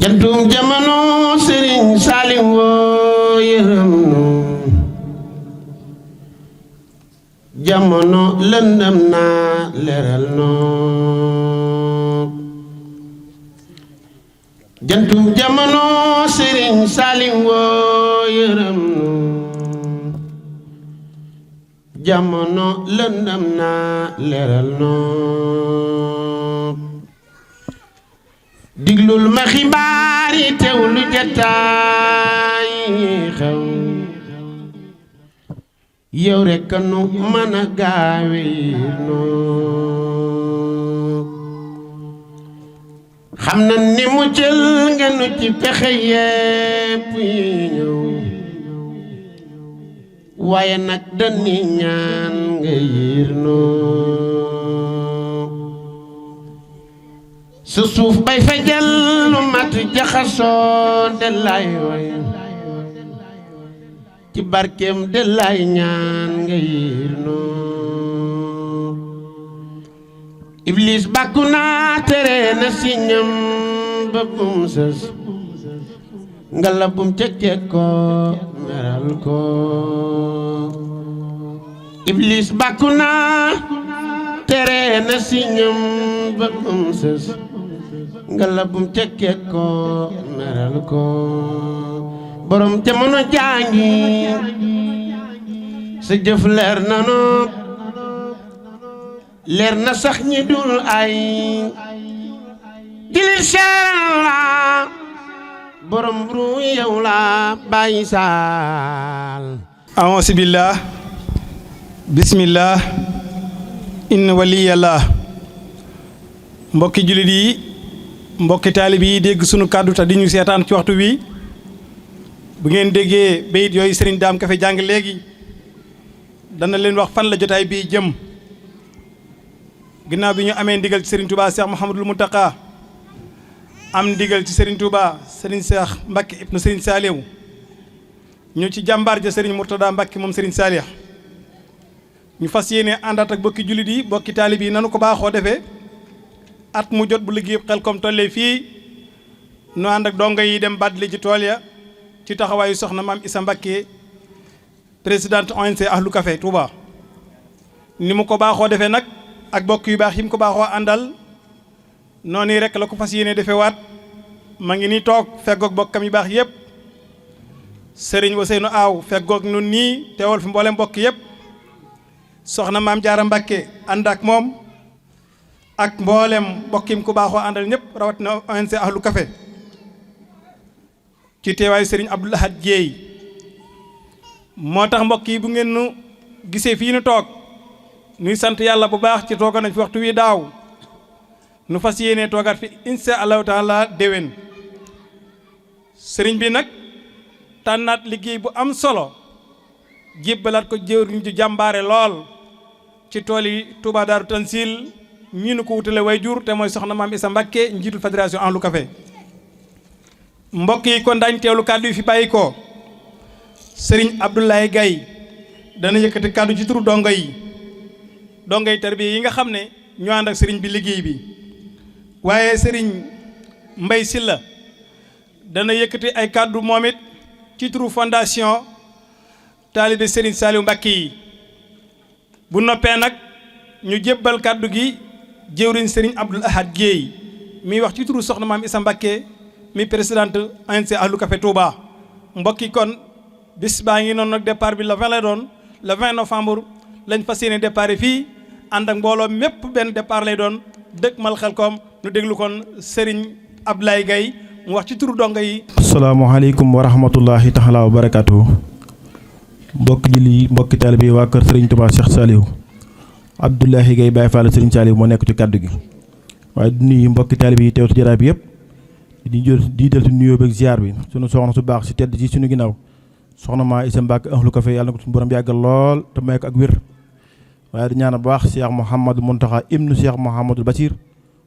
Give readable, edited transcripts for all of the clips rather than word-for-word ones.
jantum jamono Serigne Saliou woo yërëm nu jamono lëndëm naa leeral noo jantum jamono Serigne Saliou woo yërëm nu jamono lëndëm naa leeral noo diglul ma xibaar yi teewlu jataay xew yow rekk nu mën a gaawe noo xam na ni mu jël nga nu ci pexe yépp yi ñëw waaye nag dañuy ñaan nga yiir noo su suuf bay fa jël lu mat jaxasoo de lay way ci barkeem de lay ñaan nga yiir noo Iblis bàkku naa tere na si ñam ba bum sës nga la bum cek ko meral ko Iblis bàkku naa tere na si ñam ba bum sës nga la bum cek ko meral ko borom jamono jaangi sa jëf leer na no leer na sax ñi dul ay dilir seeral la borom ru yow la bàyyi saal a'uuzu billah bismillah inna waliyallah mbokki jullit yi mbokki taalib yi dégg sunu kàddu te di ñu seetaan ci waxtu wi bu ngeen déggee bayit yooyu Serigne Dame Café jàng léegi dana leen wax fan la jotaay bii jëm ginnaaw bi ñu amee ndigal ci Serigne Touba Cheikh Mouhamadul Mountakha am ndigal ci Serigne Touba Serigne Cheikh Mbacke ibnu Serigne Saliou ñu ci jàmbaar ja Serigne Mourtada Mbacke moom Serigne Saliou ñu fas yéene àndaat ak bokki jullit yi bokki taalib yi nanu ko baaxoo defee at mu jot bu liggéey Xelcom tollee fii nu ànd ak dongo yi dem Badli ci tool ya ci taxawaayu soxna maam Issa Mbacke présidente ONC Ahlu Café Touba ni mu ko baaxoo defee nag ak bokk yu baax yi mu ko baaxoo àndal noonu rek la ko fas yéene defee waat ma ngi ni toog feggoog bokkam yu baax yëpp Serigne Ousseynou Aw feggoog nun nii teewal fi mboolem mbokk yëpp soxna maam Jaara Mbacke ànd ak moom ak mboolem mbokkim ku baaxoo àndal ñëpp rawatina ONC Ahlu Café ci teewaayu Serigne Abdoul Ahad Dieye moo tax mbokk yi bu ngeen nu gisee fii nu toog nuy sant yàlla bu baax ci tooga nañ fi waxtu wi daaw nu fas yéenee toogaat fi insha allahu taala déwén sëriñ bi nag tànnaat liggéey bu am solo jébbalaat ko jëwriñ ju jàmbaare lool ci tool yi Touba Daaru Tansil ñii nu ko wutale way jur te mooy soxna maam Issa Mbacke njiitul fédération Ahlu Café mbokk yi kon daañ teewlu kàddu yi fi bàyyi ko sëriñ Abdoulaye Gaye dana yëkkati kàddu ci turu dongo yi tarbiya yi nga xam ne ñoo ànd ak sëriñ bi liggéey bi waaye sëriñ Mbay Silla dana yëkkati ay kàddu moom it ci turu fondation taalibe sëriñ Saliou Mbacke yi bu noppee nag ñu jébbal kàddu gi jëwriñ sëriñ Abdoul Ahad Dieye mi wax ci turu soxna maam Issa Mbacke mi présidente ONC Ahlu Café Touba mbokki kon bis baa ngi noonu nag départ bi le 20 lay doon le 20 novembre lañ fas yéene départ fii ànd ak mbooloo mépp benn départ lay doon dëkk mal Xelcom nu déglu kon Serigne Abdoulaye Gaye mu wax ci turu dongo yi. asalaamaaleykum wa rahmatullahi taala wa barakaatu. mbokki julli yi mbokki taalibe yi waa kër Serigne Touba Cheikh Saliou Abdoulaye Gaye Baye Fall Serigne Saliou moo nekk ci kaddu gi waaye du nuyu mbokki taalibe yi teew ci jaraay bi yëpp di jël ci nuyoo beeg ziar bi sunu soxna su baax si tedd ci sunu ginnaaw soxna maa Issa Mbacke Ahlu Café yàlla na ko suñu borom yàggal lool te may ko ak wér waaye di ñaan bu baax Cheikh Mouhamadou Mountakha ibnu Cheikh Mouhamadou Bachir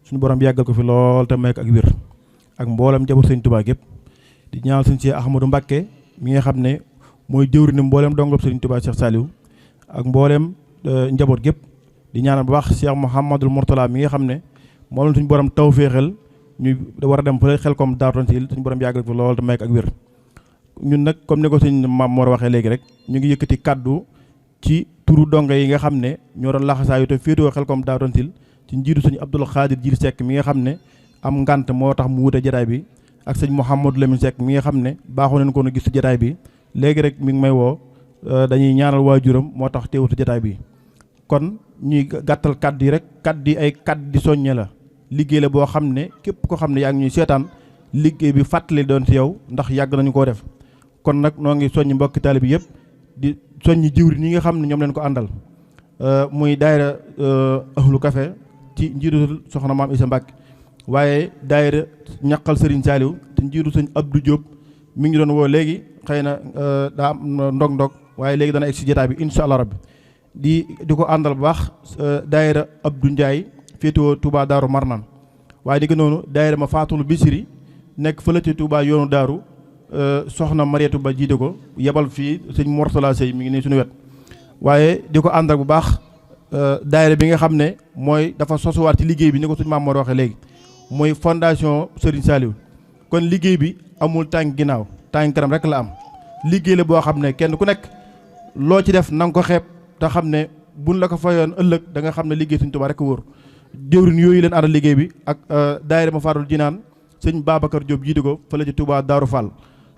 suñu borom yàggal ko fi lool te may ko ak wér ak mboolem njaboot Sëñ Touba gépp di ñaan suñu Cheikh Ahmadou Mbacke mi nga xam ne mooy jëwriñu mboolem dongob Sëñ Touba Cheikh Saliou ak mboolem njaboot gépp di ñaan bu baax Cheikh Mouhamadou Mourtala mi nga xam ne moom la suñu borom tawféexal ñu war a dem fa Xelkom Daaru Tansil suñu borom yàggal fi lool te may ak wér. ñun nag comme ni ko suñ maam Mor waxee léegi rek ñu ngi yëkkati kaddu ci turu donga yi nga xam ne ñoo doon laxasaayu te féetewoo Xelkom Daaru Tansil ci njiitu sëñ Abdul Xaadir Jiil Seck mi nga xam ne am ngant moo tax mu wute jataay bi ak sëñ Mouhamadou Lamine Seck mi nga xam ne baaxoo nañ ko na gis ci jataay bi léegi rek mi ngi may woo dañuy ñaanal waajuram moo tax teewutu jataay bi. kon ñuy gàttal kaddu yi rek kaddu yi ay kaddu di soññe la liggéey la boo xam ne képp ko xam ne yaa ngi ñuy seetaan liggéey bi fàttali doon ci yow ndax yàgg nañu koo def. kon nag noo ngi soññ mbokki taalibe bi yëpp di soññi jiwri ñi nga xam ne ñoom leen ko àndal muy daayira ahlu café ci njiitu soxna maam Isa Mbàkke waaye daayira ñaqal Serigne Saliou te njiitu sëñ Abdou Diop mi ngi doon woo léegi xëy na daa am ndog-ndog waaye léegi dana egg si jotaay bi incha allah rabbi di ko àndal bu baax daayira Abdou Ndiaye féetewoo Touba Daaru Marnaan waaye di ko noonu daayira ma Fatul Bisiri nekk fële ci Touba yoonu Daaru soxna Mariétu Ba jiite ko yebal fii sëñ Mourtala Sey mi ngi nii suñu wet waaye di ko àndal bu baax daayira bi nga xam ne mooy dafa sosuwaat ci liggéey bi ni ko suñu maam moo waxee léegi mooy fondation Serigne Saliou kon liggéey bi amul tànk ginnaaw tànk kanam rek la am liggéey la boo xam ne kenn ku nekk loo ci def na nga ko xeeb te xam ne buñ la ko fayoon ëllëg da nga xam ne liggéey Sëñ Tuubaa rek wóor jëwriñ yooyu leen àndal liggéey bi ak daayira ma Faarul Jinaan sëñ Babacar Diop jiite ko fële ci Touba Daaru Fall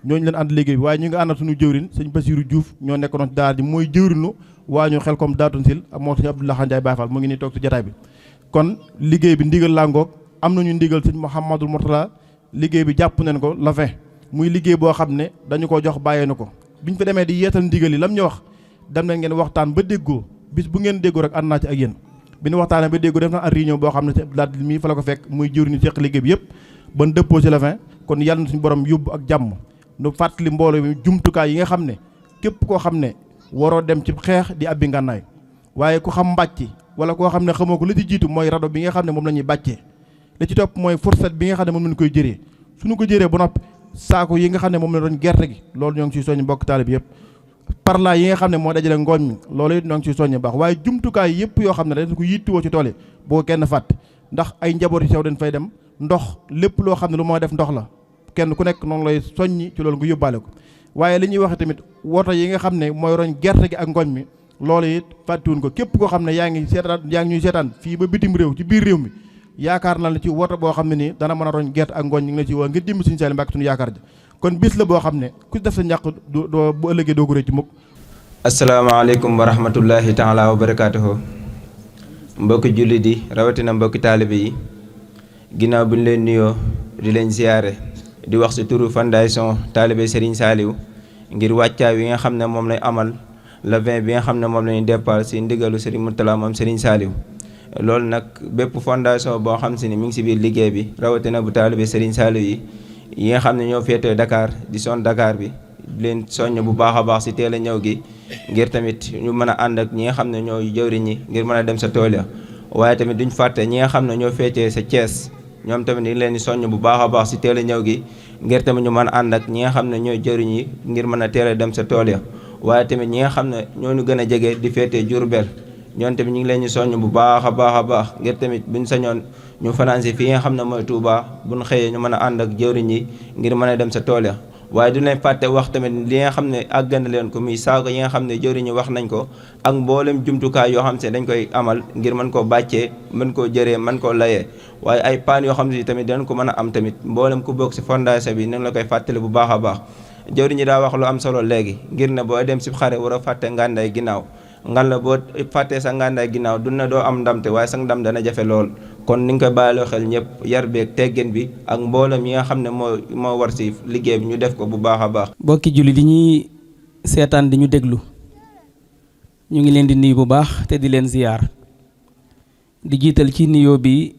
ñooñu leen ànd liggéey bi waaye ñu ngi àndal suñu jëwriñ sëñ Basiru Diouf ñoo nekkoon ci daara ji mooy jëwriñu waa ñu Xelkom Daaru Tansil ak moo sëñ Abdoulaye Ndiaye Baye Fall mu ngi nii toog ci jataay bi kon liggéey bi ndigal làngoog am nañu ndigal sëñ Mouhamadou Mourtala liggéey bi jàpp nañ ko la 20 muy liggéey boo xam ne dañu ko jox bàyyee na ko biñ fa demee di yeetal ndigal yi lam ñu wax dem na ngeen waxtaan ba déggoo bis bu ngeen déggoo rek ànd naa ci ak yéen bi ñu waxtaanee ba déggoo def na ak réunion boo xam ne sëñ Abdoulaye mii fa la ko fekk muy jëwriñu seq liggéey bi yëpp ban dëppoo ci la 20 kon yàlla na suñu borom yóbbu ak jàmm nu fàttali mbooloo mi jumtukaay yi nga xam ne képp koo xam ne waroo dem ci xeex di abbi ngànnaay waaye ku xam mbàcc wala koo xam ne xamoo ko la ci jiitu mooy rado bi nga xam ne moom la ñuy bàccee la ci topp mooy fourchette bi nga xam ne moom lañ koy jëree suñu ko jëree ba noppi saako yi nga xam ne moom la doon gerte gi loolu ñoo ngi ciy soññ mbokk taalib yëpp parla yi nga xam ne moo dajale ngooñ mi loolu it ñoo ngi ciy soññ baax waaye jumtukaay yëpp yoo xam ne dañ ko yittiwoo ci tool yi boo ko kenn fàtte ndax ay njaboot yi sew dañ fay dem ndox lépp loo xam ne lu moo def ndox la kenn ku nekk noonu lay soññi ci loolu nga yóbbaale ko waaye li ñuy wax tamit woto yi nga xam ne mooy roñ gerte gi ak ngooñ mi loolu it fàttiwuñ ko képp koo xam ne yaa ngi ñuy seetaan fii ba bitim réew ci biir réew mi yaakaar na la ci woto boo xam ne nii dana mën a roñ gerte ak ngooñ ñu ngi la ci woo ngir dimbi Sëñ Saaliw Mbàkke suñu yaakaar ji kon bis la boo xam ne ku def sa ñàq doo bu ëllëgee doo ko rëcc mukk. asalaamaaleykum wa rahmatullahi taala wa barakaatuhu mbokki jullit yi rawatina mbokki taalibe yi ginnaaw bi ñu leen nuyoo di leen ziyaare di wax ci turu fondation taalibe Serigne Saliou ngir wàccaay wi nga xam ne moom lay amal le 20 bi nga xam ne moom la ñuy départ ci ndigalu Serigne Mourtala moom Serigne Saliou loolu nag bépp fondation boo xam si ni mi ngi ci biir liggéey bi rawatina bu taalibe Serigne Saliou yi nga xam ne ñoo féetee Dakar di son Dakar bi leen soññ bu baax a baax ci teel a ñëw gi ngir tamit ñu mën a ànd ak ñi nga xam ne ñoo jëwriñ ñi ngir mën a dem sa tool ya waaye tamit duñ fàtte ñi nga xam ne ñoo féetee sa Thiès ñoom tamit ñu leen di soññ bu baax a baax ci teel a ñëw gi ngir tamit ñu mën a ànd ak ñi nga xam ne ñooy jëriñ yi ngir mën a teel a dem sa tool ya waaye tamit ñi nga xam ne ñoo ñu gën a jege di féetee Diourbel ñoom tamit ñu ngi leen di soññ bu baax a baax ngir tamit buñ sañoon ñu fanaan si fii nga xam ne mooy Touba buñ xëyee ñu mën a ànd ak jëriñ yi ngir mën a dem sa tool ya waaye du leen fàtte wax tamit li nga xam ne àggana leen ko muy saako yi nga xam ne jëriñ yi wax nañ ko ak mboolem jumtukaay yoo xam ne dañ koy amal ngir mën koo bàccee mën koo jëree mën koo layee waaye ay paan yoo xam ne tamit dañ ko mën a am tamit mboolem ku bokk si fondation bi nañ la koy fàttali bu baax a baax jëriñ yi daa wax lu am solo léegi ngir ne boo dem si xare war a fàtte ngàndaay ginnaaw ngan la boo fàttee sa ngàndaay ginnaaw du ne doo am ndamte waaye sa ndam dana jafe lool kon ni nga koy bàyyiloo xel ñëpp yar beeg teggin bi ak mboolem yi nga xam ne moo war si liggéey bi ñu def ko bu baax a baax. mbokki julli di ñuy seetaan di ñu déglu ñu ngi leen di nuyu bu baax te di leen ziyaar di jiital ci nuyoo bi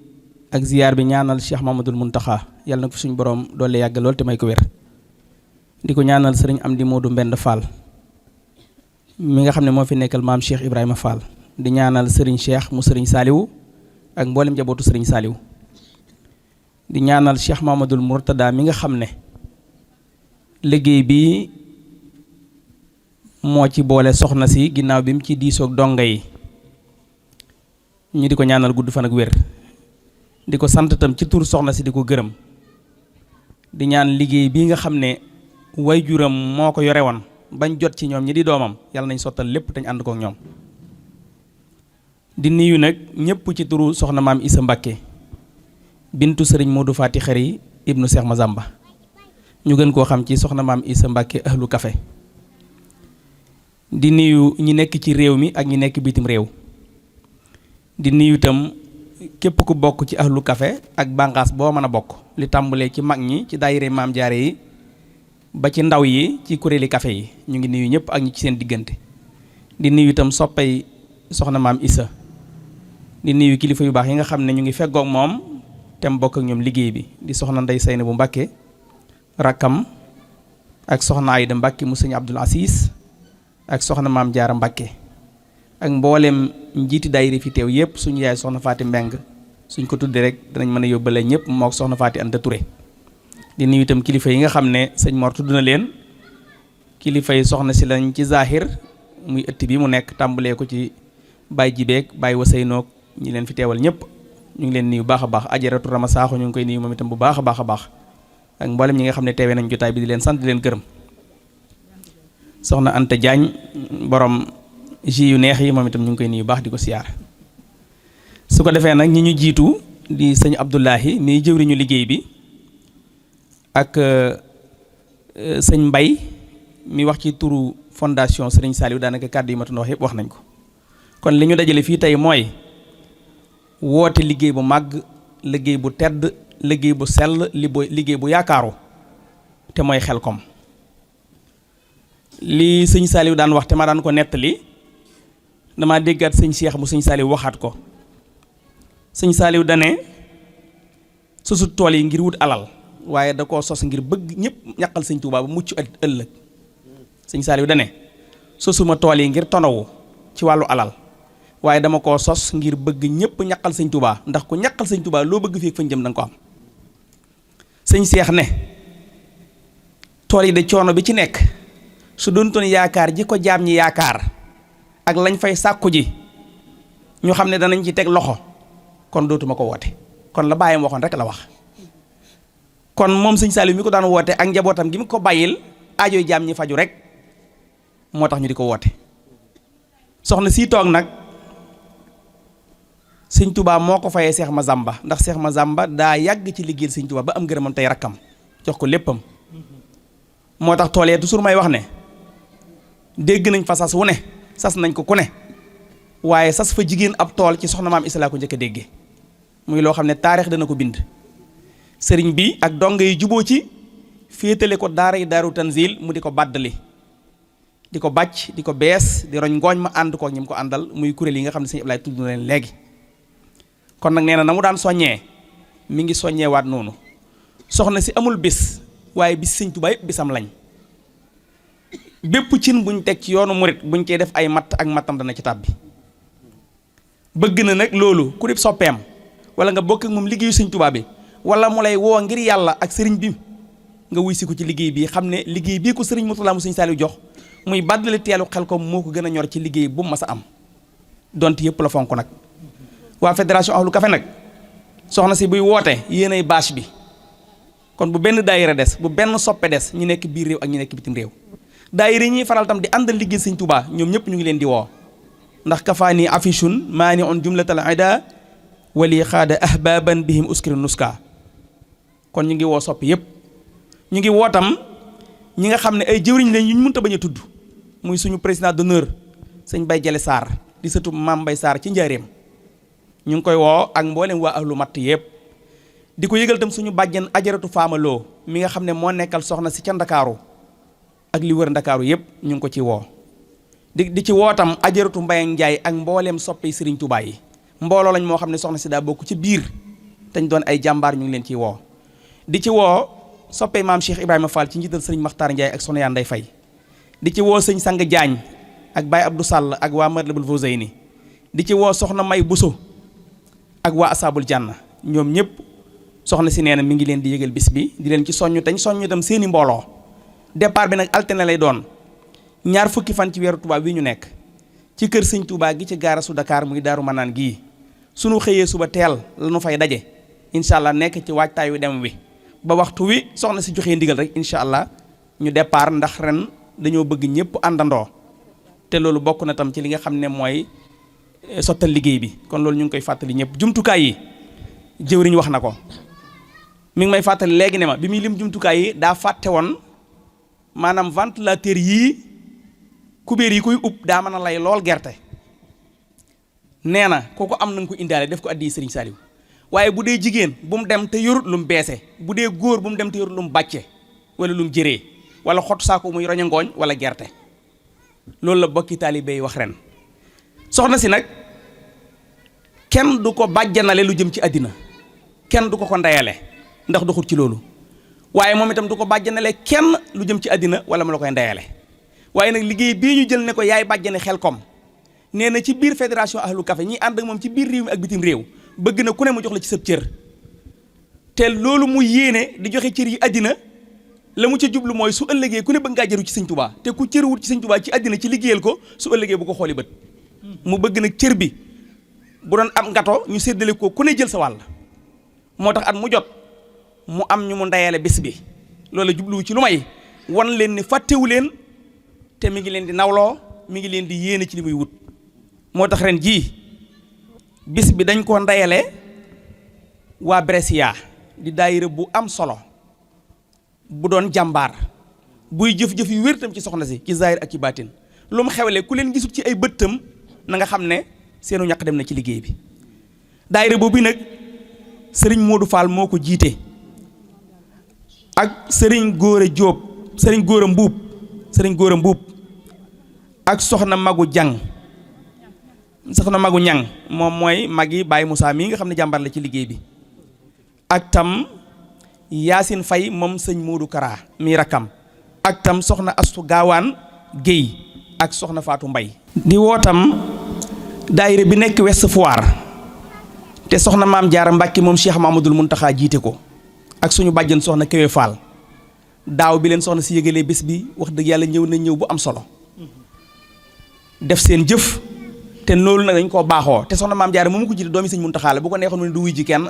ak ziyaar bi ñaanal Cheikh Mamadul Muntaxa yàlla na ko suñu borom doole yàgg lool te may ko wér di ko ñaanal sëriñ Amdi Moodu Mbend Fall mi nga xam ne moo fi nekkal maam Cheikh Ibrahima Fall di ñaanal sëriñ Cheikh mu sëriñ Saliou ak mboolem njabootu sëriñ Saliou di ñaanal Cheikh Mamadul Mourtada mi nga xam ne liggéey bi moo ci boole soxna si ginnaaw bi mu ci diisoog donga yi ñu di ko ñaanal gudd fan ak wér di ko sant tam ci tur soxna si di ko gërëm di ñaan liggéey bii nga xam ne waajuram moo ko yore woon bañ jot ci ñoom ñi di doomam yàlla nañ sottal lépp te ñu ànd kook ñoom. di nuyu nag ñëpp ci turu soxna maam Issa Mbakke bintu sëriñ Modou Fati Xari ibnu Cheikh Mazamba ñu gën koo xam ci soxna maam Issa Mbakke ahlu café di nuyu ñi nekk ci réew mi ak ñi nekk bitim réew di nuyu itam képp ku bokk ci ahlu café ak bànqaas boo mën a bokk li tàmbalee ci mag ñi ci daayire maam jaare yi ba ci ndaw yi ci kuréeli café yi ñu ngi nuyu ñëpp ak ñi ci seen diggante di nuyu itam soppay soxna maam Issa di nuyu kilifa yu baax yi nga xam ne ñu ngi feggoog moom te mu bokk ak ñoom liggéey bi di soxna Ndey Seyna bu Mbàkke rakkam ak soxna Ayda Mbàkke mu sëñ Abdul Aziz ak soxna maam Jaara Mbàkke ak mboolem njiiti daayira fi teew yëpp suñu yaay soxna Faati Mbeng suñ ko tuddee rek danañ mën a yóbbale ñëpp moo ak soxna Faati Anta Touré di nuyu itam kilifa yi nga xam ne sëñ Mor tudd na leen kilifa yi soxna si lañ ci zahir muy ëtt bi mu nekk tàmbalee ko ci Baay Jibeek Baay Waseynoog ñi leen fi teewal ñëpp ñu ngi leen nuyu baax a baax ajaratu Rama Saaxo ñu ngi koy nuyu moom itam bu baax a baax a baax ak mboolem ñi nga xam ne teewee nañ jotaay bi di leen sant di leen gërëm soxna Anta Diagne borom ji yu neex yi moom itam ñu ngi koy nuyu baax di ko siyaar su ko defee nag ñi ñu jiitu di sëñ Abdoulahi mi jëwriñu liggéey bi ak sëñ Mbay mi wax ci turu fondation Sëriñ Saliou daanaka kàddu yi ma doon wax yëpp wax nañ ko kon li ñu dajale fii tey mooy woote liggéey bu màgg liggéey bu tedd liggéey bu sell liggéey bu yaakaaru te mooy Xelcom li sëñ Saliou daan wax te ma daan ko nettali dama déggaat sëñ Cheikh mu sëñ Saliou waxaat ko sëñ Saliou dane sosut tool yi ngir wut alal waaye da koo sos ngir bëgg ñëpp ñaqal sëñ Touba ba mucc ëllëg sëñ Saliou dane sosuma tool yi ngir tonawu ci wàllu alal waaye dama koo sos ngir bëgg ñëpp ñaqal sëñ Touba ndax ku ñaqal sëñ Touba loo bëgg fii fañ jëm da nga ko am sëñ Cheikh ne tool yi de coono bi ci nekk su doon toon yaakaar ji ko jaam ñi yaakaar ak lañ fay sàkku ji ñu xam ne danañ ci teg loxo kon dootuma ko woote kon la bàyyam waxoon rek la wax kon moom sëñ Saliou mi ko daan woote ak njabootam gi mu ko bàyyil aajoy jaam ñi faju rek moo tax ñu di ko woote soxna sii toog nag sëñ Touba moo ko fayee Seex Mazamba ndax Seex Mazamba daa yàgg ci liggéeyal sëñ Touba ba am gërëmam tey rakkam jox ko léppam moo tax tool yee toujours may wax ne dégg nañ fa sas wu ne sas nañ ko ku ne waaye sas fa jigéen ab tool ci soxna maam Issa laa ko njëkk a déggee muy loo xam ne taarix dana ko bind sëriñ bi ak donga yi juboo ci féetale ko daara yi daaru tanzil mu di ko bàddali di ko bàcc di ko bees di roñ ngooñ ma ànd ko ak ñi mu ko àndal muy kuréel yi nga xam ne sëñ Ablaye tudd na leen léegi kon nag nee na mu daan soññee mi ngi soññeewaat noonu soxna si amul bis waaye bis sëñ Tuubaa yëpp bisam lañ bépp cin buñ teg ci yoonu murit buñ cee def ay matt ak mattam dana ci tàbbi bëgg na nag loolu ku dib soppeem wala nga bokk ak moom liggéeyu sëñ Tuubaa bi wala mu lay woo ngir yàlla ak sëriñ bi nga wuy si ko ci liggéey bii xam ne liggéey bii ko sëriñ Murtala mu sëñ Saliou jox muy bàddali teelu Xelcom moo ko gën a ñor ci liggéey bu mu mas a am donte yëpp la fonk nag waa fédération ahlu café nag soxna si buy woote yéenay bâche bi kon bu benn daayira des bu benn soppe des ñi nekk biir réew ak ñi nekk bitim réew daayira yi ñuy faral tam di àndal liggéey sëñ Touba ñoom ñëpp ñu ngi leen di woo ndax kafaani afishun maani on jumlatal ida wali xaada ahbaban bihim uskiri nuska kon ñu ngi woo soppi yëpp ñu ngi woo tam ñi nga xam ne ay jëwriñ lañ yu ñu mënta bañ a tudd muy suñu président d'honneur sëñ Bay Jale Sarr di sëtu Maam Bay Sarr ci njaareem ñu ngi koy woo ak mboolem waa ahlu matt yëpp di ko yëgal tam suñu bàjjen ajaratu faamaloo mi nga xam ne moo nekkal soxna si ca Ndakaaru ak li wër Ndakaaru yëpp ñu ngi ko ci woo di ci woo tam ajaratu Mbayang Njaay ak mbooleem soppe Sëriñ Tuubaa yi mbooloo lañ moo xam ne soxna si daa bokk ci biir dañ doon ay jàmbaar ñu ngi leen ciy woo di ci woo soppe maam Cheikh Ibrahima Fall ci njiital sëriñ Maxtaar Njaay ak soxna yaa Nday Fay di ci woo sëñ Sang Jaañ ak Baye Abdou Sall ak waa Matlabul Fawzayni di ci woo soxna May Buso ak waa Asaabul Janna ñoom ñëpp soxna si nee na mi ngi leen di yëgal bis bi di leen ci soññu tañ soññu itam seeni mbooloo départ bi nag alterné lay doon ñaar fukki fan ci weeru Tuubaa wi ñu nekk ci kër sëñ Tuubaa gi ci gaarasu Dakar muy Daaru Manaan gii suñu xëyee suba teel la ñu fay daje incha allah nekk ci waajtaayu dem wi ba waxtu wi soxna si joxee ndigal rek incha allah ñu départ, ndax ren dañoo bëgg ñëpp àndandoo te loolu bokk na tam ci li nga xam ne mooy sottal liggéey bi. kon loolu ñu ngi koy fàttali ñëpp. jumtukaay yi jëwriñ wax na ko, mi ngi may fàttali léegi ne ma bi muy lim jumtukaay yi daa fàtte woon maanaam ventilateur yii kubéer yi koy ub daa mën a lay lool gerte. nee na kooku am nañ ko indaale def ko addi Serigne Saliou, waaye bu dee jigéen bu mu dem te yorut lu mu beese, bu dee góor bu mu dem te yorut lu mu bàcce wala lu mu jëree wala xottu saako muy roño ngooñ wala gerte. loolu la bokki taalibe yi wax ren. soxna si nag kenn du ko bàjjanale lu jëm ci àddina, kenn du ko ndeyale ndax doxut ci loolu, waaye moom itam du ko bàjjanale kenn lu jëm ci àddina wala mu la koy ndeyale. waaye nag liggéey bii ñu jël ne ko yaay bàjjane Xelcom, nee na ci biir fédération ahlu café ñi ànd ak moom ci biir réew mi ak bitim réew bëgg na ku ne mu jox la ci sab cër. te loolu mu yéene di joxe cër yi àddina la mu ca jublu mooy su ëllëgee ku ne bëgg ngaa jëru ci sëñ Tuubaa, te ku cër wut ci sëñ Tuubaa ci àddina ci liggéeyal ko su ëllëgee bu ko xooli bët. mu bëgg nag cër bi bu doon am ngato ñu séddale ko ku ne jël sa wàll. moo tax at mu jot mu am ñu mu ndeyale bés bi, loolu la jubluwu ci lu may wan leen ni fàttewu leen te mi ngi leen di nawloo, mi ngi leen di yéene ci li muy wut. moo tax ren jii bis bi dañ ko ndeyale waa Brescia di daayira bu am solo bu doon jàmbaar buy jëf-jëf yu wér tam ci soxna si ci zahir ak ci baatin. lu mu xewle ku leen gisut ci ay bëttam na nga xam ne seenu ñaq dem na ci liggéey bi. daayira boobu nag sëriñ Modou Fall moo ko jiite ak sëriñ Góora Jóob, sëriñ Góora Mbuub ak soxna Magu Jang, soxna Magu Ñang moom mooy mag yi Baye Moussa mii nga xam ne jàmbar la ci liggéey bi, ak tam Yaasin Fay moom sëñ Modou Kara mii rakkam, ak tam soxna Astu Gaawaan Géy ak soxna Faatu Mbay. di wootam daayira bi nekk West Foire te soxna Maam Jaara Mbàkke moom Cheikh Mamadul Muntaxa jiite ko ak suñu bàjjen soxna Kewe Fall. daaw bi leen soxna si yëgalee bés bi wax dëgg yàlla ñëw na ñëw bu am solo def seen jëf, te loolu nag dañ koo baaxoo. te soxna Maam Jaara moomu ko jiite doomi sëñ Muntaxa la, bu ko neexoon mu ne du wuy ji kenn,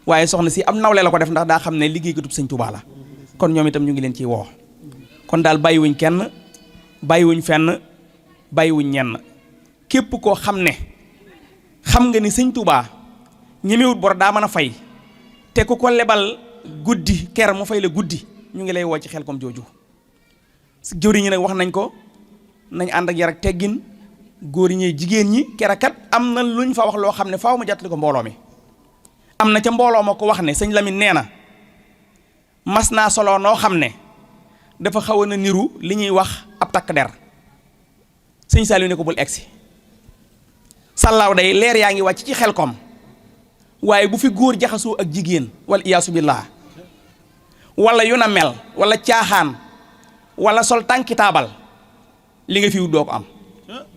waaye soxna si am nawle la ko def ndax daa xam ne liggéeykatub sëñ Tuubaa la. kon ñoom itam ñu ngi leen ciy woo. kon daal bàyyiwuñ kenn, bàyyiwuñ fenn, bàyyiwuñ ñenn. képp koo xam ne xam nga ni sëñ Tuubaa ñemewut bor daa mën a fay, te ku ko lebal guddi ker mu fay la guddi, ñu ngi lay woo ci Xelcom jooju. jëwriñ ñi nag wax nañ ko, nañ ànd ak yar ak teggin, góor ñi jigéen ñi. kerakat am na luñ fa wax loo xam ne faaw ma jàttali ko mbooloo mi. am na ca mbooloo ma ko wax ne sëñ Lamine nee na mas naa solo noo xam ne dafa xaw a na niru li ñuy wax ab takk der. sëñ Saliou ne ko bul egsi, sàllaaw day leer yaa ngi wàcc ci Xelcom, waaye bu fi góor jaxasoo ak jigéen wal iyaasu billaah wala yu na mel wala caaxaan wala sol tànki taabal, li nga fi wut doo ko am.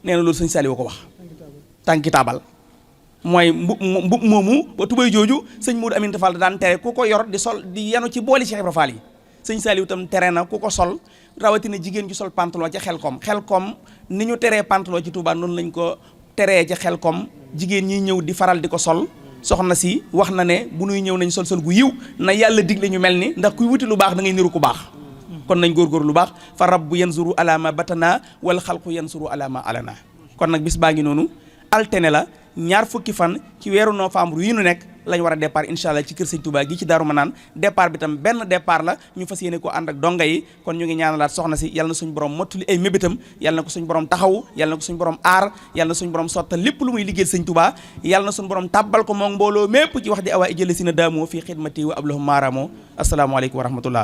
nee na loolu sëñ Saliou ko wax. tànki taabal mooy mbub moomu ba tubay jooju sëñ Modou Aminta Fall daan tere ku ko yor di sol di yanu ci booli Cheikh Ibra Fall yi. sëñ Saliou itam tere na ku ko sol, rawatina jigéen ju sol pantalon ca Xelcom ni ñu teree pantalon ci Touba noonu lañ ko teree ca Xelcom. jigéen ñi ñëw di faral di ko sol. soxna si wax na ne bu nuy ñëw nañ sol gu yiw na yàlla digle ñu mel ni, ndax kuy wuti lu baax da ngay niru ku baax. kon nañ góorgóor lu baax. fa rabbu yanzuru ala ma batana wal xalqu yanzuru ala ma alana. kon nag bis baa ngi noonu altine la 2 fukki fan ci weeru novembre yi nu nekk lañ war a départ incha allah ci kër sëñ Touba gi ci Daaru Manaan. départ bi tam benn départ la, ñu fas yéene ko ànd ak donga yi. kon ñu ngi ñaanalaat soxna si yàlla na suñu borom mottali ay mébétam, yàlla na ko suñu borom taxawu, yàlla na ko suñu borom aar, yàlla na suñu borom sottal lépp lu muy liggéeyal sëñ Touba, yàlla na suñu borom tàbbal ko moom mbooloo mépp ci wax di awaa ijële si na daamoo fii xidmati wa ablahum maaraamoo. asalaamaaleykum wa rahmatullah.